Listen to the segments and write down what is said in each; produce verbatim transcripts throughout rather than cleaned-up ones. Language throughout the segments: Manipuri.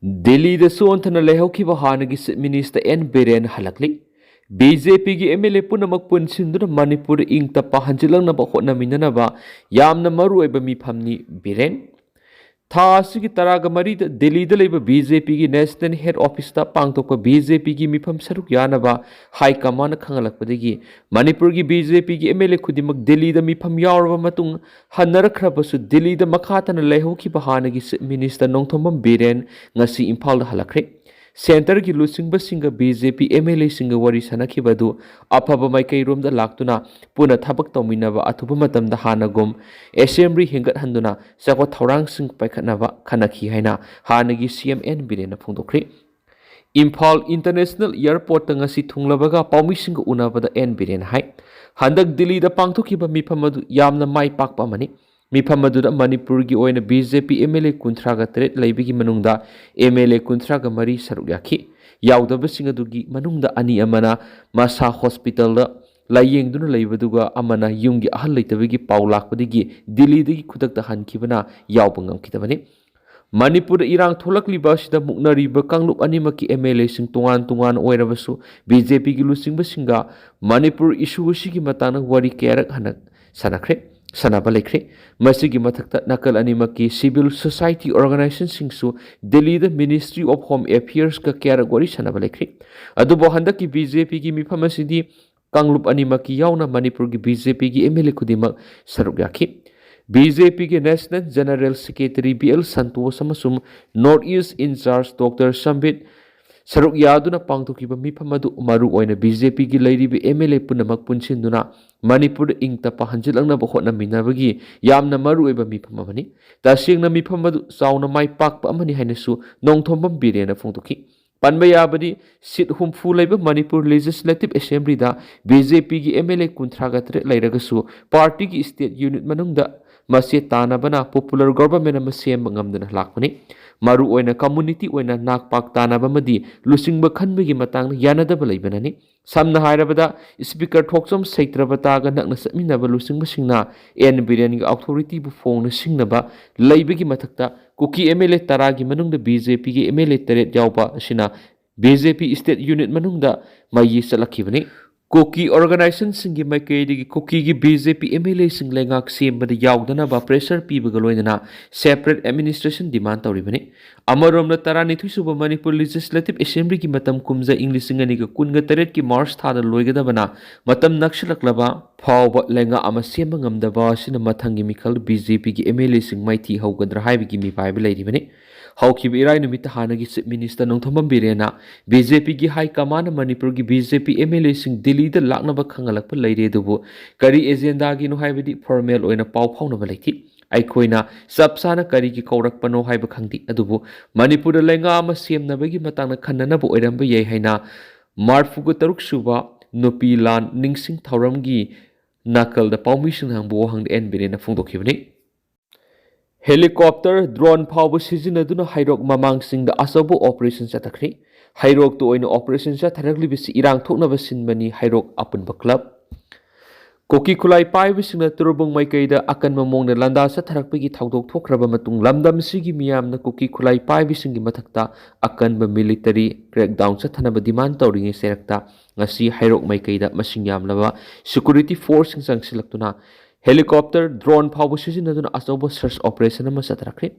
ꯗꯤꯜꯂꯤꯗ ꯁꯣꯟꯊꯅ ꯂꯩꯍꯧꯈꯤꯕ ꯍꯥꯟꯅꯒꯤ Chief Minister ꯑꯦꯟ ꯕꯤꯔꯦꯟ ꯍꯜꯂꯛꯂꯤ꯫ ꯕꯤ ꯖꯦ ꯄꯤꯒꯤ ꯑꯦꯝ ꯑꯦꯜ ꯑꯦ ꯄꯨꯝꯅꯃꯛ ꯄꯨꯟꯁꯤꯟꯗꯨꯅ ꯃꯅꯤꯄꯨꯔꯗ ꯏꯪ ꯇꯞꯄ ꯍꯟꯖꯤꯜꯂꯛꯅꯕ ꯍꯣꯠꯅꯃꯤꯟꯅꯅꯕ ꯌꯥꯝꯅ ꯃꯔꯨꯑꯣꯏꯕ ꯃꯤꯐꯝꯅꯤ ꯕꯤꯔꯦꯟ꯫ ꯊꯥ ꯑꯁꯤꯒꯤ ꯇꯔꯥꯒ ꯃꯔꯤꯗ ꯗꯤꯜꯂꯤꯗ ꯂꯩꯕ ꯕꯤ ꯖꯦ ꯄꯤꯒꯤ National Head Officeꯇ ꯄꯥꯡꯊꯣꯛꯄ ꯕꯤ ꯖꯦ ꯄꯤꯒꯤ ꯃꯤꯐꯝ ꯁꯔꯨꯛ ꯌꯥꯅꯕ High Commandꯅ ꯈꯪꯍꯜꯂꯛꯄꯗꯒꯤ ꯃꯅꯤꯄꯨꯔꯒꯤ ꯕꯤ ꯖꯦ ꯄꯤꯒꯤ ꯑꯦꯝ ꯑꯦꯜ ꯑꯦ ꯈꯨꯗꯤꯡꯃꯛ ꯗꯤꯜꯂꯤꯗ ꯃꯤꯐꯝ ꯌꯥꯎꯔꯕ ꯃꯇꯨꯡ ꯍꯟꯅꯔꯛꯈ꯭ꯔꯕꯁꯨ ꯗꯤꯜꯂꯤꯗ ꯃꯈꯥ ꯇꯥꯅ ꯂꯩꯍꯧꯈꯤꯕ ꯍꯥꯟꯅꯒꯤ Chief Minister ꯅꯣꯡꯊꯣꯝꯕꯝ ꯕꯤꯔꯦꯟ ꯉꯁꯤ ꯏꯝꯐꯥꯜꯗ ꯍꯜꯂꯛꯈ꯭ꯔꯦ꯫ Centreꯒꯤ ꯂꯨꯆꯤꯡꯕꯁꯤꯡꯒ B J P M L ꯑꯦꯁꯤꯡꯒ ꯋꯥꯔꯤ ꯁꯥꯅꯈꯤꯕ ꯑꯗꯨ ꯑꯐꯕ ꯃꯥꯏꯀꯩꯔꯣꯝꯗ ꯂꯥꯛꯇꯨꯅ ꯄꯨꯟꯅ ꯊꯕꯛ ꯇꯧꯃꯤꯟꯅꯕ ꯑꯊꯨꯕ ꯃꯇꯝꯗ ꯍꯥꯟꯅꯒꯨꯝ Assembly ꯍꯦꯟꯒꯠꯍꯟꯗꯨꯅ ꯆꯥꯎꯈꯠ ꯊꯧꯔꯥꯡꯁꯤꯡ ꯄꯥꯏꯈꯠꯅꯕ ꯈꯟꯅꯈꯤ ꯍꯥꯏꯅ ꯍꯥꯟꯅꯒꯤ ꯁꯤ ꯑꯦꯝ ꯑꯦꯟ ꯕꯤꯔꯦꯟꯅ ꯐꯣꯡꯗꯣꯛꯈ꯭ꯔꯤ꯫ ꯏꯝꯐꯥꯜ International Airportꯇ ꯉꯁꯤ ꯊꯨꯡꯂꯕꯒ ꯄꯥꯎꯃꯤꯁꯤꯡꯒ ꯎꯅꯕꯗ ꯑꯦꯟ ꯕꯤꯔꯦꯟ ꯍꯥꯏ, ꯍꯟꯗꯛ ꯗꯤꯜꯂꯤꯗ ꯄꯥꯡꯊꯣꯛꯈꯤꯕ ꯃꯤꯐꯝ ꯑꯗꯨ ꯌꯥꯝꯅ ꯃꯥꯏ ꯄꯥꯛꯄ ꯑꯃꯅꯤ꯫ ꯃꯤꯐꯝ ꯑꯗꯨꯗ ꯃꯅꯤꯄꯨꯔꯒꯤ ꯑꯣꯏꯅ B J P M L A ꯀꯨꯟꯊ꯭ꯔꯥꯒ ꯇꯔꯦꯠ ꯂꯩꯕꯒꯤ ꯃꯅꯨꯡꯗ ꯑꯦꯝ ꯑꯦꯜ ꯑꯦ ꯀꯨꯟꯊ꯭ꯔꯥꯒ ꯃꯔꯤ ꯁꯔꯨꯛ ꯌꯥꯈꯤ꯫ ꯌꯥꯎꯗꯕꯁꯤꯡ ꯑꯗꯨꯒꯤ ꯃꯅꯨꯡꯗ ꯑꯅꯤ ꯑꯃꯅ ꯃꯁꯥ ꯍꯣꯁꯄꯤꯇꯥꯜꯗ ꯂꯥꯌꯦꯡꯗꯨꯅ ꯂꯩꯕꯗꯨꯒ ꯑꯃꯅ ꯌꯨꯝꯒꯤ ꯑꯍꯜ ꯂꯩꯇꯕꯒꯤ ꯄꯥꯎ ꯂꯥꯛꯄꯗꯒꯤ ꯗꯤꯜꯂꯤꯗꯒꯤ ꯈꯨꯗꯛꯇ ꯍꯟꯈꯤꯕꯅ ꯌꯥꯎꯕ ꯉꯝꯈꯤꯗꯕꯅꯤ꯫ ꯃꯅꯤꯄꯨꯔꯗ ꯏꯔꯥꯡ ꯊꯣꯛꯂꯛꯂꯤꯕ ꯑꯁꯤꯗ ꯃꯨꯛꯅꯔꯤꯕ ꯀꯥꯡꯂꯨꯞ ꯑꯅꯤꯃꯛꯀꯤ ꯑꯦꯝ ꯑꯦꯜ ꯑꯦꯁꯤꯡ ꯇꯣꯉꯥꯟ ꯇꯣꯉꯥꯟ ꯑꯣꯏꯔꯕꯁꯨ ꯕꯤ ꯖꯦ ꯄꯤꯒꯤ ꯂꯨꯆꯤꯡꯕꯁꯤꯡꯒ ꯃꯅꯤꯄꯨꯔ issue ꯑꯁꯤꯒꯤ ꯃꯇꯥꯡꯗ ꯋꯥꯔꯤ ꯀꯌꯥꯔꯛ ꯍꯟꯅ ꯁꯥꯟꯅꯈ꯭ꯔꯦ, ꯁꯥꯟꯅꯕ ꯂꯩꯈ꯭ꯔꯦ꯫ ꯃꯁꯤꯒꯤ ꯃꯊꯛꯇ ꯅꯥꯀꯜ ꯑꯅꯤꯃꯛꯀꯤ civil society organizationꯁꯤꯡꯁꯨ ꯗꯤꯜꯂꯤꯗ Ministry of Home Affairsꯀ ꯀꯌꯥꯔꯛ ꯋꯥꯔꯤ ꯁꯥꯟꯅꯕ ꯂꯩꯈ꯭ꯔꯦ꯫ ꯑꯗꯨꯕꯨ ꯍꯟꯗꯛꯀꯤ ꯕꯤ ꯖꯦ ꯄꯤꯒꯤ ꯃꯤꯐꯝ ꯑꯁꯤꯗꯤ ꯀꯥꯡꯂꯨꯞ ꯑꯅꯤꯃꯛꯀꯤ ꯌꯥꯎꯅ ꯃꯅꯤꯄꯨꯔꯒꯤ ꯕꯤ ꯖꯦ ꯄꯤꯒꯤ ꯑꯦꯝ ꯑꯦꯜ ꯑꯦ ꯈꯨꯗꯤꯡꯃꯛ ꯁꯔꯨꯛ ꯌꯥꯈꯤ꯫ ꯕꯤ ꯖꯦ ꯄꯤꯒꯤ National General Secretary B L Santosh ꯑꯃꯁꯨꯡ North East in charge doctor Sambit ꯁꯔꯨꯛ ꯌꯥꯗꯨꯅ ꯄꯥꯡꯊꯣꯛꯈꯤꯕ ꯃꯤꯐꯝ ꯑꯗꯨ ꯃꯔꯨꯑꯣꯏꯅ ꯕꯤ ꯖꯦ ꯄꯤꯒꯤ ꯂꯩꯔꯤꯕ ꯑꯦꯝ ꯑꯦꯜ ꯑꯦ ꯄꯨꯝꯅꯃꯛ ꯄꯨꯟꯁꯤꯟꯗꯨꯅ ꯃꯅꯤꯄꯨꯔꯗ ꯏꯪ ꯇꯞꯄ ꯍꯟꯖꯤꯜꯂꯛꯅꯕ ꯍꯣꯠꯅꯃꯤꯟꯅꯕꯒꯤ ꯌꯥꯝꯅ ꯃꯔꯨꯑꯣꯏꯕ ꯃꯤꯐꯝ ꯑꯃꯅꯤ꯫ ꯇꯁꯦꯡꯅ ꯃꯤꯐꯝ ꯑꯗꯨ ꯆꯥꯎꯅ ꯃꯥꯏ ꯄꯥꯛꯄ ꯑꯃꯅꯤ ꯍꯥꯏꯅꯁꯨ ꯅꯣꯡꯊꯣꯝꯕꯝ ꯕꯤꯔꯦꯟꯅ ꯐꯣꯡꯗꯣꯛꯈꯤ꯫ ꯄꯟꯕ ꯌꯥꯕꯗꯤ seat ꯍꯨꯝꯐꯨ ꯂꯩꯕ ꯃꯅꯤꯄꯨꯔ Legislative Assemblyꯗ ꯕꯤ ꯖꯦ ꯄꯤꯒꯤ ꯑꯦꯝ ꯑꯦꯜ ꯑꯦ ꯀꯨꯟꯊ꯭ꯔꯥꯒ ꯇꯔꯦꯠ ꯂꯩꯔꯒꯁꯨ partyꯒꯤ state unit ꯃꯅꯨꯡꯗ ꯃꯆꯦꯠ ꯇꯥꯅꯕꯅ popular government ꯑꯃ ꯁꯦꯝꯕ ꯉꯝꯗꯅ ꯂꯥꯛꯄꯅꯤ꯫ ꯃꯔꯨꯑꯣꯏꯅ community ꯑꯣꯏꯅ ꯅꯥꯛ ꯄꯥꯛ ꯇꯥꯅꯕ ꯑꯃꯗꯤ ꯂꯨꯆꯤꯡꯕ ꯈꯟꯕꯒꯤ ꯃꯇꯥꯡꯗ ꯌꯥꯅꯗꯕ ꯂꯩꯕꯅꯅꯤ꯫ ꯁꯝꯅ ꯍꯥꯏꯔꯕꯗ, Speaker ꯊꯣꯛꯆꯣꯝ ꯁꯩꯇ꯭ꯔꯕꯇꯥꯒ ꯅꯛꯅ ꯆꯠꯃꯤꯟꯅꯕ ꯂꯨꯆꯤꯡꯕꯁꯤꯡꯅ ꯑꯦꯟ ꯕꯤꯔꯦꯟꯒꯤ authorityꯕꯨ ꯐꯣꯡꯅ ꯁꯤꯡꯅꯕ ꯂꯩꯕꯒꯤ ꯃꯊꯛꯇ ꯀꯨꯀꯤ ꯑꯦꯝ ꯑꯦꯜ ꯑꯦ ꯇꯔꯥꯒꯤ ꯃꯅꯨꯡꯗ ꯕꯤ ꯖꯦ ꯄꯤꯒꯤ ꯑꯦꯝ ꯑꯦꯜ ꯑꯦ ꯇꯔꯦꯠ ꯌꯥꯎꯕ ꯑꯁꯤꯅ B J P state unit ꯃꯅꯨꯡꯗ ꯃꯩ ꯆꯠꯂꯛꯈꯤꯕꯅꯤ꯫ ꯀꯨꯀꯤ organisationꯁꯤꯡꯒꯤ ꯃꯥꯏꯀꯩꯗꯒꯤ ꯀꯨꯀꯤꯒꯤ B J P M L ꯑꯦꯁꯤꯡ ꯂꯩꯉꯥꯛ ꯁꯦꯝꯕꯗ ꯌꯥꯎꯗꯅꯕ pressure ꯄꯤꯕꯒ ꯂꯣꯏꯅꯅ separate administration demand ꯇꯧꯔꯤꯕꯅꯤ꯫ ꯑꯃꯔꯣꯝꯗ, ꯇꯔꯥꯅꯤꯊꯣꯏ ꯁꯨꯕ ꯃꯅꯤꯄꯨꯔ Legislative Assemblyꯒꯤ ꯃꯇꯝ ꯀꯨꯝꯖꯥ ꯏꯪ ꯂꯤꯁꯤꯡ ꯑꯅꯤꯒ ꯀꯨꯟꯒ ꯇꯔꯦꯠꯀꯤ March ꯊꯥꯗ ꯂꯣꯏꯒꯗꯕꯅ ꯃꯇꯝ ꯅꯛꯁꯤꯜꯂꯛꯂꯕ ꯐꯥꯎꯕ ꯂꯩꯉꯥꯛ ꯑꯃ ꯁꯦꯝꯕ ꯉꯝꯗꯕ ꯑꯁꯤꯅ ꯃꯊꯪꯒꯤ ꯃꯤꯈꯜ ꯕꯤ ꯖꯦ ꯄꯤꯒꯤ ꯑꯦꯝ ꯑꯦꯜ ꯑꯦꯁꯤꯡ ꯃꯥꯏꯊꯤ ꯍꯧꯒꯗ꯭ꯔꯥ ꯍꯥꯏꯕꯒꯤ ꯃꯤꯄꯥꯏꯕ ꯂꯩꯔꯤꯕꯅꯤ꯫ ꯍꯧꯈꯤꯕ ꯏꯔꯥꯏ ꯅꯨꯃꯤꯠꯇ ꯍꯥꯟꯅꯒꯤ Chief Minister ꯅꯣꯡꯊꯣꯝꯕꯝ ꯕꯤꯔꯦꯟꯅ ꯕꯤ ꯖꯦ ꯄꯤꯒꯤ high commandꯅ ꯃꯅꯤꯄꯨꯔꯒꯤ B J P M L ꯑꯦꯁꯤꯡ ꯗꯤꯜꯂꯤꯗ ꯂꯥꯛꯅꯕ ꯈꯪꯍꯜꯂꯛꯄ ꯂꯩꯔꯦ, ꯑꯗꯨꯕꯨ ꯀꯔꯤ agendaꯒꯤꯅꯣ ꯍꯥꯏꯕꯗꯤ formal ꯑꯣꯏꯅ ꯄꯥꯎ ꯐꯥꯎꯅꯕ ꯂꯩꯇꯦ꯫ ꯑꯩꯈꯣꯏꯅ ꯆꯞ ꯆꯥꯅ ꯀꯔꯤꯒꯤ ꯀꯧꯔꯛꯄꯅꯣ ꯍꯥꯏꯕ ꯈꯪꯗꯦ, ꯑꯗꯨꯕꯨ ꯃꯅꯤꯄꯨꯔꯗ ꯂꯩꯉꯥꯛ ꯑꯃ ꯁꯦꯝꯅꯕꯒꯤ ꯃꯇꯥꯡꯗ ꯈꯟꯅꯅꯕ ꯑꯣꯏꯔꯝꯕ ꯌꯥꯏ ꯍꯥꯏꯅ ꯃꯔꯐꯨꯒ ꯇꯔꯨꯛ ꯁꯨꯕ ꯅꯨꯄꯤ ꯂꯥꯟ ꯅꯤꯡꯁꯤꯡ ꯊꯧꯔꯝꯒꯤ ꯅꯥꯀꯜꯗ ꯄꯥꯎꯃꯤꯁꯤꯡꯅ ꯍꯪꯕ ꯋꯥꯍꯪꯗ ꯑꯦꯟ ꯕꯤꯔꯦꯟꯅ ꯐꯣꯡꯗꯣꯛꯈꯤꯕꯅꯤ꯫ Helicopter, drone ꯐꯥꯎꯕ ꯁꯤꯖꯤꯟꯅꯗꯨꯅ ꯍꯩꯔꯣꯛ ꯃꯃꯥꯡꯁꯤꯡꯗ ꯑꯆꯧꯕ operation ꯆꯠꯊꯈ꯭ꯔꯤ꯫ ꯍꯩꯔꯣꯛꯇ ꯑꯣꯏꯅ operation ꯆꯠꯊꯔꯛꯂꯤꯕꯁꯤ ꯏꯔꯥꯡ ꯊꯣꯛꯅꯕ ꯁꯤꯟꯕꯅꯤ, ꯍꯩꯔꯣꯛ ꯑꯄꯨꯟꯕ club꯫ ꯀꯨꯀꯤ ꯈꯨꯠꯂꯥꯏ ꯄꯥꯏꯕꯁꯤꯡꯅ ꯇꯨꯔꯕꯨꯡ ꯃꯥꯏꯀꯩꯗ ꯑꯀꯟꯕ ꯃꯑꯣꯡꯗ ꯂꯥꯟꯗꯥ ꯆꯠꯊꯔꯛꯄꯒꯤ ꯊꯧꯗꯣꯛ ꯊꯣꯛꯈ꯭ꯔꯕ ꯃꯇꯨꯡ, ꯂꯝꯗꯝꯁꯤꯒꯤ ꯃꯤꯌꯥꯝꯅ ꯀꯨꯀꯤ ꯈꯨꯠꯂꯥꯏ ꯄꯥꯏꯕꯁꯤꯡꯒꯤ ꯃꯊꯛꯇ ꯑꯀꯟꯕ military crackdown ꯆꯠꯊꯅꯕ demand ꯇꯧꯔꯤꯉꯩ ꯆꯩꯔꯛꯇ ꯉꯁꯤ ꯍꯩꯔꯣꯛ ꯃꯥꯏꯀꯩꯗ ꯃꯁꯤꯡ ꯌꯥꯝꯂꯕ security forceꯁꯤꯡ ꯆꯪꯁꯤꯜꯂꯛꯇꯨꯅ helicopter, drone ꯐꯥꯎꯕ ꯁꯤꯖꯤꯟꯅꯗꯨꯅ ꯑꯆꯧꯕ search operation ꯑꯃ ꯆꯠꯊꯔꯛꯈ꯭ꯔꯦ꯫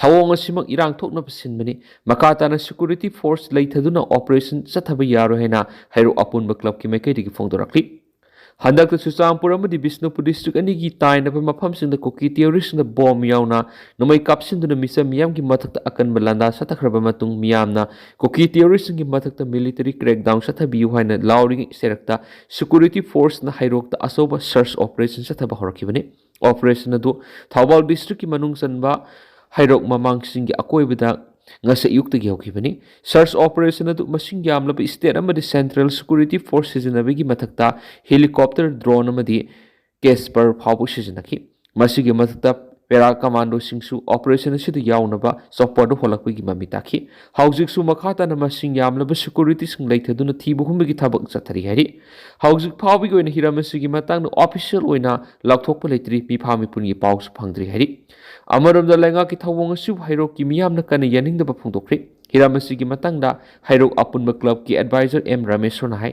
ꯊꯧꯑꯣꯡ ꯑꯁꯤꯃꯛ ꯏꯔꯥꯡ ꯊꯣꯛꯅꯕ ꯁꯤꯟꯕꯅꯤ꯫ ꯃꯈꯥ ꯇꯥꯅ security force ꯂꯩꯊꯗꯨꯅ operation ꯆꯠꯊꯕ ꯌꯥꯔꯣꯏ ꯍꯥꯏꯅ ꯍꯩꯔꯣꯛ ꯑꯄꯨꯟꯕ clubꯀꯤ ꯃꯥꯏꯀꯩꯗꯒꯤ ꯐꯣꯡꯗꯣꯔꯛꯂꯤ꯫ ꯍꯟꯗꯛꯇ ꯆꯨꯔꯆꯥꯟꯄꯨꯔ ꯑꯃꯗꯤ ꯕꯤꯁꯅꯨꯄꯨꯔ district ꯑꯅꯤꯒꯤ ꯇꯥꯏꯅꯕ ꯃꯐꯝꯁꯤꯡꯗ ꯀꯨꯀꯤ terroristꯁꯤꯡꯅ bomb ꯌꯥꯎꯅ ꯅꯣꯡꯃꯩ ꯀꯥꯞꯁꯤꯟꯗꯨꯅ ꯃꯤꯆꯝ ꯃꯤꯌꯥꯝꯒꯤ ꯃꯊꯛꯇ ꯑꯀꯟꯕ ꯂꯥꯟꯗꯥ ꯆꯠꯊꯈ꯭ꯔꯕ ꯃꯇꯨꯡ, ꯃꯤꯌꯥꯝꯅ ꯀꯨꯀꯤ terroristꯁꯤꯡꯒꯤ ꯃꯊꯛꯇ military crackdown ꯆꯠꯊꯕꯤꯌꯨ ꯍꯥꯏꯅ ꯂꯥꯎꯔꯤꯉꯩ ꯆꯩꯔꯛꯇ security forceꯅ ꯍꯩꯔꯣꯛꯇ ꯑꯆꯧꯕ search operation ꯆꯠꯊꯕ ꯍꯧꯔꯛꯈꯤꯕꯅꯤ꯫ Operation ꯑꯗꯨ ꯊꯧꯕꯥꯜ districtꯀꯤ ꯃꯅꯨꯡ ꯆꯟꯕ ꯍꯩꯔꯣꯛ ꯃꯃꯥꯡꯁꯤꯡꯒꯤ ꯑꯀꯣꯏꯕꯗ ꯉꯁꯤ ꯑꯌꯨꯛꯇꯒꯤ ꯍꯧꯈꯤꯕꯅꯤ꯫ Search operation ꯑꯗꯨ ꯃꯁꯤꯡ ꯌꯥꯝꯂꯕ state ꯑꯃꯗꯤ central security force ꯁꯤꯖꯤꯟꯅꯕꯒꯤ ꯃꯊꯛꯇ helicopter, drone ꯑꯃꯗꯤ Casper ꯐꯥꯎꯕ ꯁꯤꯖꯤꯟꯅꯈꯤ꯫ ꯃꯁꯤꯒꯤ ꯃꯊꯛꯇ ꯄꯦꯔꯥ ꯀꯃꯥꯟꯗꯣꯁꯤꯡꯁꯨ ꯑꯣꯄꯔꯦꯁꯟ ꯑꯁꯤꯗ ꯌꯥꯎꯅꯕ ꯆꯣꯄꯔꯗ ꯍꯣꯜꯂꯛꯄꯒꯤ ꯃꯃꯤ ꯇꯥꯈꯤ꯫ ꯍꯧꯖꯤꯛꯁꯨ ꯃꯈꯥ ꯇꯥꯅ ꯃꯁꯤꯡ ꯌꯥꯝꯂꯕ ꯁꯦꯀ꯭ꯌꯨꯔꯤꯇꯤꯁꯤꯡ ꯂꯩꯊꯗꯨꯅ ꯊꯤꯕ ꯍꯨꯝꯕꯒꯤ ꯊꯕꯛ ꯆꯠꯊꯔꯤ ꯍꯥꯏꯔꯤ꯫ ꯍꯧꯖꯤꯛ ꯐꯥꯎꯕꯒꯤ ꯑꯣꯏꯅ ꯍꯤꯔꯝ ꯑꯁꯤꯒꯤ ꯃꯇꯥꯡꯗ ꯑꯣꯐꯤꯁꯤꯌꯦꯜ ꯑꯣꯏꯅ ꯂꯥꯎꯊꯣꯛꯄ ꯂꯩꯇ꯭ꯔꯤ, ꯃꯤꯐꯥ ꯃꯤꯄꯨꯟꯒꯤ ꯄꯥꯎꯁꯨ ꯐꯪꯗ꯭ꯔꯤ ꯍꯥꯏꯔꯤ꯫ ꯑꯃꯔꯣꯝꯗ ꯂꯩꯉꯥꯛꯀꯤ ꯊꯧꯑꯣꯡ ꯑꯁꯤꯕꯨ ꯍꯩꯔꯣꯛꯀꯤ ꯃꯤꯌꯥꯝꯅ ꯀꯟꯅ ꯌꯥꯅꯤꯡꯗꯕ ꯐꯣꯡꯗꯣꯛꯈ꯭ꯔꯦ꯫ ꯍꯤꯔꯝ ꯑꯁꯤꯒꯤ ꯃꯇꯥꯡꯗ ꯍꯩꯔꯣꯛ ꯑꯄꯨꯟꯕ ꯀ꯭ꯂꯕꯀꯤ ꯑꯦꯗꯚꯥꯏꯖꯔ ꯑꯦꯝ ꯔꯥꯃꯦꯁꯣꯔꯅ ꯍꯥꯏ,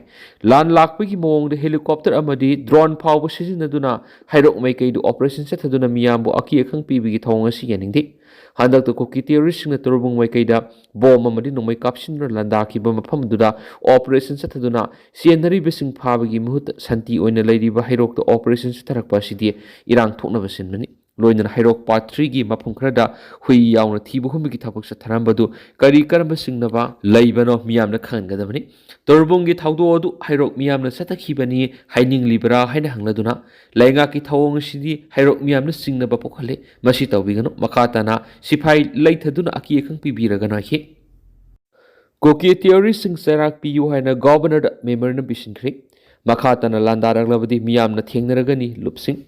ꯂꯥꯟ ꯂꯥꯛꯄꯒꯤ ꯃꯑꯣꯡꯗ ꯍꯦꯂꯤꯀꯣꯞꯇꯔ ꯑꯃꯗꯤ ꯗ꯭ꯔꯣꯟ ꯐꯥꯎꯕ ꯁꯤꯖꯤꯟꯅꯗꯨꯅ ꯍꯩꯔꯣꯛ ꯃꯥꯏꯀꯩꯗꯨ ꯑꯣꯄꯔꯦꯁꯟ ꯆꯠꯊꯗꯨꯅ ꯃꯤꯌꯥꯝꯕꯨ ꯑꯀꯤ ꯑꯈꯪ ꯄꯤꯕꯒꯤ ꯊꯧꯑꯣꯡ ꯑꯁꯤ ꯌꯥꯅꯤꯡꯗꯦ꯫ ꯍꯟꯗꯛꯇ ꯀꯨꯀꯤ ꯇꯦꯔꯣꯔꯤꯁ꯭ꯠꯁꯤꯡꯅ ꯇꯣꯔꯕꯨꯡ ꯃꯥꯏꯀꯩꯗ ꯕꯣꯝ ꯑꯃꯗꯤ ꯅꯣꯡꯃꯩ ꯀꯥꯞꯁꯤꯟꯗꯨꯅ ꯂꯥꯟꯗꯥꯈꯤꯕ ꯃꯐꯝꯗꯨꯗ ꯑꯣꯄꯔꯦꯁꯟ ꯆꯠꯊꯗꯨꯅ ꯆꯦꯟꯅꯔꯤꯕꯁꯤꯡ ꯐꯥꯕꯒꯤ ꯃꯍꯨꯠꯇ ꯁꯥꯟꯇꯤ ꯑꯣꯏꯅ ꯂꯩꯔꯤꯕ ꯍꯩꯔꯣꯛꯇ ꯑꯣꯄꯔꯦꯁꯟ ꯆꯠꯊꯔꯛꯄ ꯑꯁꯤꯗꯤ ꯏꯔꯥꯡ ꯊꯣꯛꯅꯕ ꯁꯤꯟꯕꯅꯤ꯫ ꯂꯣꯏꯅꯅ ꯍꯩꯔꯣꯛ ꯄꯥꯔꯠ ꯊ꯭ꯔꯤꯒꯤ ꯃꯐꯝ ꯈꯔꯗ ꯍꯨꯏ ꯌꯥꯎꯅ ꯊꯤꯕ ꯍꯨꯝꯕꯒꯤ ꯊꯕꯛ ꯆꯠꯊꯔꯝꯕꯗꯨ ꯀꯔꯤ ꯀꯔꯝꯕ ꯆꯤꯡꯅꯕ ꯂꯩꯕꯅꯣ ꯃꯤꯌꯥꯝꯅ ꯈꯪꯍꯟꯒꯗꯕꯅꯤ꯫ ꯇꯣꯔꯕꯨꯡꯒꯤ ꯊꯧꯗꯣꯛ ꯑꯗꯨ ꯍꯩꯔꯣꯛ ꯃꯤꯌꯥꯝꯅ ꯆꯠꯊꯈꯤꯕꯅꯤ ꯍꯥꯏꯅꯤꯡꯂꯤꯕ꯭ꯔꯥ ꯍꯥꯏꯅ ꯍꯪꯂꯗꯨꯅ, ꯂꯩꯉꯥꯛꯀꯤ ꯊꯧꯑꯣꯡ ꯑꯁꯤꯗꯤ ꯍꯩꯔꯣꯛ ꯃꯤꯌꯥꯝꯅ ꯆꯤꯡꯅꯕ ꯄꯣꯛꯍꯜꯂꯦ꯫ ꯃꯁꯤ ꯇꯧꯕꯤꯒꯅꯨ꯫ ꯃꯈꯥ ꯇꯥꯅ ꯁꯤꯐꯥꯏ ꯂꯩꯊꯗꯨꯅ ꯑꯀꯤ ꯑꯈꯪ ꯄꯤꯕꯤꯔꯒꯅꯨ ꯍꯥꯏꯈꯤ꯫ ꯀꯨꯀꯤ ꯇꯦꯔꯣꯔꯤꯁ꯭ꯠꯁꯤꯡ ꯆꯩꯔꯥꯛ ꯄꯤꯌꯨ ꯍꯥꯏꯅ ꯒꯣꯚꯔꯅꯔꯗ ꯃꯦꯃꯣꯔꯦꯟꯗꯝ ꯄꯤꯁꯤꯟꯈ꯭ꯔꯦ꯫ ꯃꯈꯥ ꯇꯥꯅ ꯂꯥꯟꯗꯥꯔꯛꯂꯕꯗꯤ ꯃꯤꯌꯥꯝꯅ ꯊꯦꯡꯅꯔꯒꯅꯤ꯫ ꯂꯨꯞꯁꯤꯡ꯫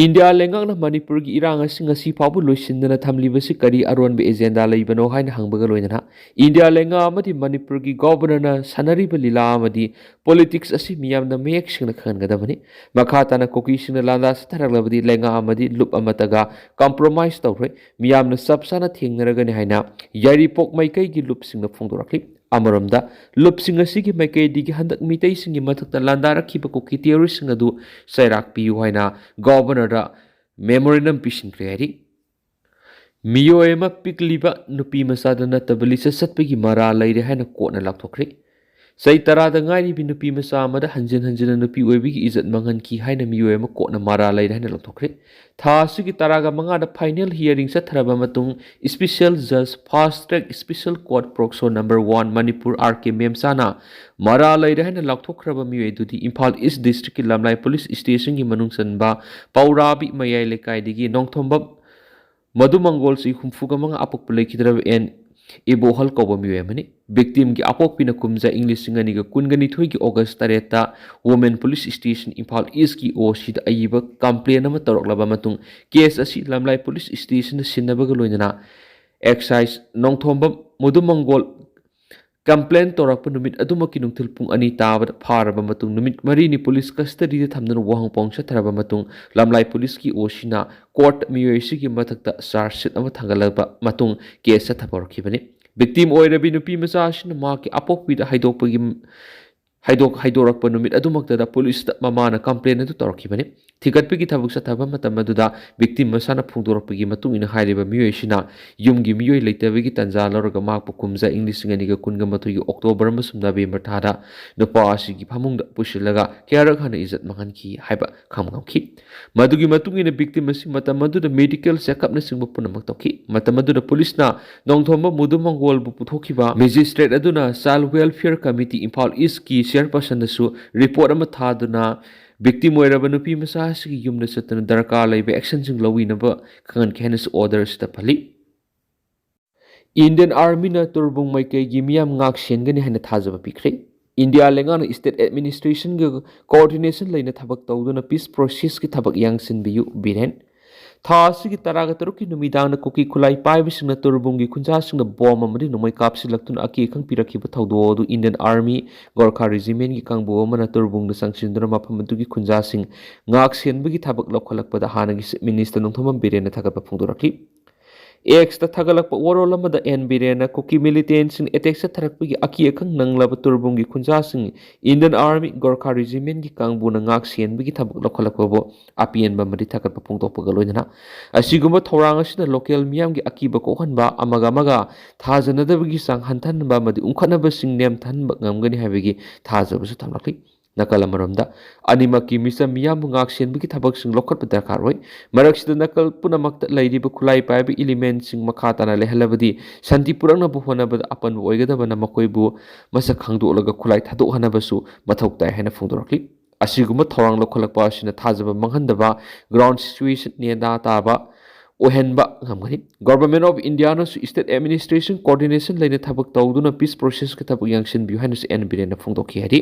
ꯏꯟꯗꯤꯌꯥ ꯂꯩꯉꯥꯛꯅ ꯃꯅꯤꯄꯨꯔꯒꯤ ꯏꯔꯥꯡ ꯑꯁꯤ ꯉꯁꯤ ꯐꯥꯎꯕ ꯂꯣꯏꯁꯤꯟꯗꯅ ꯊꯝꯂꯤꯕꯁꯤ ꯀꯔꯤ ꯑꯔꯣꯟꯕ ꯑꯦꯖꯦꯟꯗꯥ ꯂꯩꯕꯅꯣ ꯍꯥꯏꯅ ꯍꯪꯕꯒ ꯂꯣꯏꯅꯅ, ꯏꯟꯗꯤꯌꯥ ꯂꯩꯉꯥꯛ ꯑꯃꯗꯤ ꯃꯅꯤꯄꯨꯔꯒꯤ ꯒꯣꯚꯔꯅꯔꯅ ꯁꯥꯟꯅꯔꯤꯕ ꯂꯤꯂꯥ ꯑꯃꯗꯤ ꯄꯣꯂꯤꯇꯤꯛꯁ ꯑꯁꯤ ꯃꯤꯌꯥꯝꯅ ꯃꯌꯦꯛ ꯁꯦꯡꯅ ꯈꯪꯍꯟꯒꯗꯕꯅꯤ꯫ ꯃꯈꯥ ꯇꯥꯅ ꯀꯨꯀꯤꯁꯤꯡꯅ ꯂꯥꯟꯗꯥ ꯆꯠꯊꯔꯛꯂꯕꯗꯤ ꯂꯩꯉꯥꯛ ꯑꯃꯗꯤ ꯂꯨꯞ ꯑꯃꯠꯇꯒ ꯀꯝꯄ꯭ꯔꯣꯃꯥꯏꯁ ꯇꯧꯔꯣꯏ꯫ ꯃꯤꯌꯥꯝꯅ ꯆꯞ ꯆꯥꯅ ꯊꯦꯡꯅꯔꯒꯅꯤ ꯍꯥꯏꯅ ꯌꯥꯏꯔꯤꯄꯣꯛ ꯃꯥꯏꯀꯩꯒꯤ ꯂꯨꯞꯁꯤꯡꯅ ꯐꯣꯡꯗꯣꯔꯛꯂꯤ꯫ ꯑꯃꯔꯣꯝꯗ, ꯂꯨꯞꯁꯤꯡ ꯑꯁꯤꯒꯤ ꯃꯥꯏꯀꯩꯗꯒꯤ ꯍꯟꯗꯛ ꯃꯤꯇꯩꯁꯤꯡꯒꯤ ꯃꯊꯛꯇ ꯂꯥꯟꯗꯥꯔꯛꯈꯤꯕ ꯀꯨꯀꯤ ꯇꯦꯔꯣꯔꯤꯁ꯭ꯠꯁꯤꯡ ꯑꯗꯨ ꯆꯩꯔꯥꯛ ꯄꯤꯌꯨ ꯍꯥꯏꯅ ꯒꯣꯚꯔꯅꯔꯗ ꯃꯦꯃꯣꯔꯦꯟꯗꯝ ꯄꯤꯁꯤꯟꯈ꯭ꯔꯦ ꯍꯥꯏꯔꯤ꯫ ꯃꯤꯑꯣꯏ ꯑꯃ ꯄꯤꯛꯂꯤꯕ ꯅꯨꯄꯤ ꯃꯆꯥꯗ ꯅꯠꯇꯕ ꯂꯤꯆꯠ ꯆꯠꯄꯒꯤ ꯃꯔꯥꯜ ꯂꯩꯔꯦ ꯍꯥꯏꯅ ꯀꯣꯔꯠꯅ ꯂꯥꯎꯊꯣꯛꯈ꯭ꯔꯦ꯫ ꯆꯍꯤ ꯇꯔꯥꯗ ꯉꯥꯏꯔꯤꯕꯤ ꯅꯨꯄꯤ ꯃꯆꯥ ꯑꯃꯗ ꯍꯟꯖꯤꯟ ꯍꯟꯖꯤꯟꯅ ꯅꯨꯄꯤ ꯑꯣꯏꯕꯒꯤ ꯏꯖꯠ ꯃꯥꯡꯍꯟꯈꯤ ꯍꯥꯏꯅ ꯃꯤꯑꯣꯏ ꯑꯃ ꯀꯣꯔꯠꯅ ꯃꯔꯥꯜ ꯂꯩꯔꯦ ꯍꯥꯏꯅ ꯂꯥꯎꯊꯣꯛꯈ꯭ꯔꯦ꯫ ꯊꯥ ꯑꯁꯤꯒꯤ ꯇꯔꯥꯒ ꯃꯉꯥꯗ ꯐꯥꯏꯅꯦꯜ ꯍꯤꯌꯔꯤꯡ ꯆꯠꯊꯔꯕ ꯃꯇꯨꯡ, ꯏꯁꯄꯤꯁꯦꯜ ꯖꯖ, fast track special court, POCSO number one, Manipur, R K ꯃꯦꯝꯆꯥꯅ ꯃꯔꯥꯜ ꯂꯩꯔꯦ ꯍꯥꯏꯅ ꯂꯥꯎꯊꯣꯛꯈ꯭ꯔꯕ ꯃꯤꯑꯣꯏ ꯑꯗꯨꯗꯤ ꯏꯝꯐꯥꯜ ꯏꯁ꯭ꯠ ꯗꯤꯁꯇ꯭ꯔꯤꯛꯀꯤ ꯂꯝꯂꯥꯏ ꯄꯨꯂꯤꯁ ꯁ꯭ꯇꯦꯁꯟꯒꯤ ꯃꯅꯨꯡ ꯆꯟꯕ ꯄꯧꯔꯥꯕꯤ ꯃꯌꯥꯏ ꯂꯩꯀꯥꯏꯗꯒꯤ ꯅꯣꯡꯊꯣꯝꯕꯝ ꯃꯗꯨꯃꯪꯒꯣꯜ, ꯆꯍꯤ ꯍꯨꯝꯐꯨꯒ ꯃꯉꯥ, ꯑꯄꯣꯛꯄ ꯂꯩꯈꯤꯗ꯭ꯔꯕ ꯑꯦꯟ ꯏꯕꯣꯍꯜ ꯀꯧꯕ ꯃꯤꯑꯣꯏ ꯑꯃꯅꯤ꯫ Victimꯒꯤ ꯑꯄꯣꯛꯄꯤꯅ ꯀꯨꯝꯖꯥ ꯏꯪ ꯂꯤꯁꯤꯡ ꯑꯅꯤꯒ ꯀꯨꯟꯒ ꯅꯤꯊꯣꯏꯒꯤ August ꯇꯔꯦꯠꯇ Women Police Station ꯏꯝꯐꯥꯜ Eastꯀꯤ OCꯗ ꯑꯏꯕ complain ꯑꯃ ꯇꯧꯔꯛꯂꯕ ꯃꯇꯨꯡ case ꯑꯁꯤ ꯂꯝꯂꯥꯏ Police Stationꯗ ꯁꯤꯟꯅꯕꯒ ꯂꯣꯏꯅꯅ Excise ꯅꯣꯡꯊꯣꯝꯕꯝ ꯃꯨꯗꯨꯃꯪꯒꯣꯜ complain ꯇꯧꯔꯛꯄ ꯅꯨꯃꯤꯠ ꯑꯗꯨꯃꯛꯀꯤ ꯅꯨꯡꯊꯤꯜ ꯄꯨꯡ ꯑꯅꯤ ꯇꯥꯕꯗ ꯐꯥꯔꯕ ꯃꯇꯨꯡ ꯅꯨꯃꯤꯠ ꯃꯔꯤꯅꯤ police custodyꯗ ꯊꯝꯗꯨꯅ ꯋꯥꯍꯪ ꯄꯥꯎꯍꯪ ꯆꯠꯊꯔꯕ ꯃꯇꯨꯡ ꯂꯝꯂꯥꯏ Policeꯀꯤ OCꯅ court ꯃꯤꯑꯣꯏꯁꯤꯒꯤ ꯃꯊꯛꯇ charge sheet ꯑꯃ ꯊꯥꯡꯒꯠꯂꯕ ꯃꯇꯨꯡ case ꯆꯠꯊꯕ ꯍꯧꯔꯛꯈꯤꯕꯅꯤ꯫ Victim ꯑꯣꯏꯔꯕꯤ ꯅꯨꯄꯤ ꯃꯆꯥ ꯑꯁꯤꯅ ꯃꯍꯥꯛꯀꯤ ꯑꯄꯣꯛꯄꯤꯗ ꯍꯥꯏꯗꯣꯛꯄꯒꯤ ꯍꯥꯏꯗꯣꯛ ꯍꯥꯏꯗꯣꯔꯛꯄ ꯅꯨꯃꯤꯠ ꯑꯗꯨꯃꯛꯇꯗ policeꯇ ꯃꯃꯥꯅ complain ꯑꯗꯨ ꯇꯧꯔꯛꯈꯤꯕꯅꯤ꯫ ꯊꯤꯒꯠꯄꯒꯤ ꯊꯕꯛ ꯆꯠꯊꯕ ꯃꯇꯝ ꯑꯗꯨꯗ victim ꯃꯁꯥꯅ ꯐꯣꯡꯗꯣꯔꯛꯄꯒꯤ ꯃꯇꯨꯡ ꯏꯟꯅ ꯍꯥꯏꯔꯤꯕ ꯃꯤꯑꯣꯏ ꯑꯁꯤꯅ ꯌꯨꯝꯒꯤ ꯃꯤꯑꯣꯏ ꯂꯩꯇꯕꯒꯤ ꯇꯟꯖꯥ ꯂꯧꯔꯒ ꯃꯍꯥꯛꯄꯨ ꯀꯨꯝꯖꯥ ꯏꯪ ꯂꯤꯁꯤꯡ ꯑꯅꯤꯒ ꯀꯨꯟꯒ ꯃꯥꯊꯣꯏꯒꯤ October ꯑꯃꯁꯨꯡ November ꯊꯥꯗ ꯅꯨꯄꯥ ꯑꯁꯤꯒꯤ ꯐꯃꯨꯡꯗ ꯄꯨꯁꯤꯜꯂꯒ ꯀꯌꯥꯔꯛ ꯍꯟꯅ ꯏꯖꯠ ꯃꯥꯡꯍꯟꯈꯤ ꯍꯥꯏꯕ ꯈꯪꯕ ꯉꯝꯈꯤ꯫ ꯃꯗꯨꯒꯤ ꯃꯇꯨꯡ ꯏꯟꯅ victim ꯑꯁꯤ ꯃꯇꯝ ꯑꯗꯨꯗ medical checkup ꯅꯆꯤꯡꯕ ꯄꯨꯝꯅꯃꯛ ꯇꯧꯈꯤ꯫ ꯃꯇꯝ ꯑꯗꯨꯗ policeꯅ ꯅꯣꯡꯊꯣꯝꯕ ꯃꯨꯗꯨ ꯃꯪꯒꯣꯜꯕꯨ ꯄꯨꯊꯣꯛꯈꯤꯕ magistrate ꯑꯗꯨꯅ Child Welfare Committee Imphal Eastꯀꯤ chairpersonꯗꯁꯨ report ꯑꯃ ꯊꯥꯗꯨꯅ victim ꯑꯣꯏꯔꯕ ꯅꯨꯄꯤ ꯃꯆꯥ ꯑꯁꯤꯒꯤ ꯌꯨꯝꯗ ꯆꯠꯇꯨꯅ ꯗꯔꯀꯥꯔ ꯂꯩꯕ actionꯁꯤꯡ ꯂꯧꯕꯤꯅꯕ ꯈꯪꯍꯟꯈꯤ ꯍꯥꯏꯅꯁꯨ order ꯑꯁꯤꯗ ꯄꯜꯂꯤ꯫ Indian Armyꯅ ꯇꯨꯔꯕꯨꯡ ꯃꯥꯏꯀꯩꯒꯤ ꯃꯤꯌꯥꯝ ꯉꯥꯛ ꯁꯦꯟꯒꯅꯤ ꯍꯥꯏꯅ ꯊꯥꯖꯕ ꯄꯤꯈ꯭ꯔꯦ꯫ ꯏꯟꯗꯤꯌꯥ ꯂꯩꯉꯥꯛꯅ state administrationꯒ coordination ꯂꯩꯅ ꯊꯕꯛ ꯇꯧꯗꯨꯅ peace processꯀꯤ ꯊꯕꯛ ꯌꯥꯡꯁꯤꯟꯕꯤꯌꯨ, ꯕꯤꯔꯦꯟ꯫ ꯊꯥ ꯑꯁꯤꯒꯤ ꯇꯔꯥꯒ ꯇꯔꯨꯛꯀꯤ ꯅꯨꯃꯤꯗꯥꯡꯗ ꯀꯨꯀꯤ ꯈꯨꯠꯂꯥꯏ ꯄꯥꯏꯕꯁꯤꯡꯅ ꯇꯨꯔꯕꯨꯡꯒꯤ ꯈꯨꯟꯖꯥꯁꯤꯡꯗ bomb ꯑꯃꯗꯤ ꯅꯣꯡꯃꯩ ꯀꯥꯞꯁꯤꯜꯂꯛꯇꯨꯅ ꯑꯀꯤ ꯑꯈꯪ ꯄꯤꯔꯛꯈꯤꯕ ꯊꯧꯗꯣꯛ ꯑꯗꯨ Indian Army Gorkha Regimentꯀꯤ ꯀꯥꯡꯕꯨ ꯑꯃꯅ ꯇꯨꯔꯕꯨꯡꯗ ꯆꯪꯁꯤꯟꯗꯨꯅ ꯃꯐꯝ ꯑꯗꯨꯒꯤ ꯈꯨꯟꯖꯥꯁꯤꯡ ꯉꯥꯛ ꯁꯦꯟꯕꯒꯤ ꯊꯕꯛ ꯂꯧꯈꯠꯂꯛꯄꯗ ꯍꯥꯟꯅꯒꯤ Chief Minister ꯅꯣꯡꯊꯣꯝꯕꯝ ꯕꯤꯔꯦꯟꯅ ꯊꯥꯒꯠꯄ ꯐꯣꯡꯗꯣꯔꯛꯈꯤ꯫ Xꯇ ꯊꯥꯒꯠꯂꯛꯄ ꯋꯥꯔꯣꯜ ꯑꯃꯗ ꯑꯦꯟ ꯕꯤꯔꯦꯟꯅ ꯀꯨꯀꯤ militantꯁꯤꯡꯅ attack ꯆꯠꯊꯔꯛꯄꯒꯤ ꯑꯀꯤ ꯑꯈꯪ ꯅꯪꯂꯕ ꯇꯨꯔꯕꯨꯡꯒꯤ ꯈꯨꯟꯖꯥꯁꯤꯡ Indian Army Gorkha Regimentꯀꯤ ꯀꯥꯡꯕꯨꯅ ꯉꯥꯛ ꯁꯦꯟꯕꯒꯤ ꯊꯕꯛ ꯂꯧꯈꯠꯂꯛꯄꯕꯨ ꯑꯄꯦꯟꯕ ꯑꯃꯗꯤ ꯊꯥꯒꯠꯄ ꯐꯣꯡꯗꯣꯛꯄꯒ ꯂꯣꯏꯅꯅ ꯑꯁꯤꯒꯨꯝꯕ ꯊꯧꯔꯥꯡ ꯑꯁꯤꯅ local ꯃꯤꯌꯥꯝꯒꯤ ꯑꯀꯤꯕ ꯀꯣꯛꯍꯟꯕ, ꯑꯃꯒ ꯑꯃꯒ ꯊꯥꯖꯅꯗꯕꯒꯤ ꯆꯥꯡ ꯍꯟꯊꯍꯟꯕ ꯑꯃꯗꯤ ꯎꯪꯈꯠꯅꯕꯁꯤꯡ ꯅꯦꯝꯊꯍꯟꯕ ꯉꯝꯒꯅꯤ ꯍꯥꯏꯕꯒꯤ ꯊꯥꯖꯕꯁꯨ ꯊꯝꯂꯛꯂꯤ꯫ ꯅꯥꯀꯜ ꯑꯃꯔꯣꯝꯗ, ꯑꯅꯤꯃꯛꯀꯤ ꯃꯤꯆꯝ ꯃꯤꯌꯥꯝꯕꯨ ꯉꯥꯛ ꯁꯦꯟꯕꯒꯤ ꯊꯕꯛꯁꯤꯡ ꯂꯧꯈꯠꯄ ꯗꯔꯀꯥꯔ ꯑꯣꯏ꯫ ꯃꯔꯛꯁꯤꯗ ꯅꯥꯀꯜ ꯄꯨꯝꯅꯃꯛꯇ ꯂꯩꯔꯤꯕ ꯈꯨꯠꯂꯥꯏ ꯄꯥꯏꯕ elementꯁꯤꯡ ꯃꯈꯥ ꯇꯥꯅ ꯂꯩꯍꯜꯂꯕꯗꯤ ꯁꯥꯟꯇꯤ ꯄꯨꯔꯛꯅꯕ ꯍꯣꯠꯅꯕꯗ ꯑꯄꯟꯕ ꯑꯣꯏꯒꯗꯕꯅ ꯃꯈꯣꯏꯕꯨ ꯃꯁꯛ ꯈꯪꯗꯣꯛꯂꯒ ꯈꯨꯠꯂꯥꯏ ꯊꯥꯗꯣꯛꯍꯟꯅꯕꯁꯨ ꯃꯊꯧ ꯇꯥꯏ ꯍꯥꯏꯅ ꯐꯣꯡꯗꯣꯔꯛꯂꯤ꯫ ꯑꯁꯤꯒꯨꯝꯕ ꯊꯧꯔꯥꯡ ꯂꯧꯈꯠꯂꯛꯄ ꯑꯁꯤꯅ ꯊꯥꯖꯕ ꯃꯥꯡꯍꯟꯗꯕ, ground situation ꯅꯦꯅꯥ ꯇꯥꯕ, ꯑꯣꯏꯍꯟꯕ ꯉꯝꯒꯅꯤ꯫ Government of Indiaꯅꯁꯨ state administration coordination ꯂꯩꯅ ꯊꯕꯛ ꯇꯧꯗꯨꯅ peace processꯀ ꯊꯕꯛ ꯌꯥꯡꯁꯤꯟꯕꯤꯌꯨ ꯍꯥꯏꯅꯁꯨ ꯑꯦꯟ ꯕꯤꯔꯦꯟꯅ ꯐꯣꯡꯗꯣꯛꯈꯤ ꯍꯥꯏꯔꯤ꯫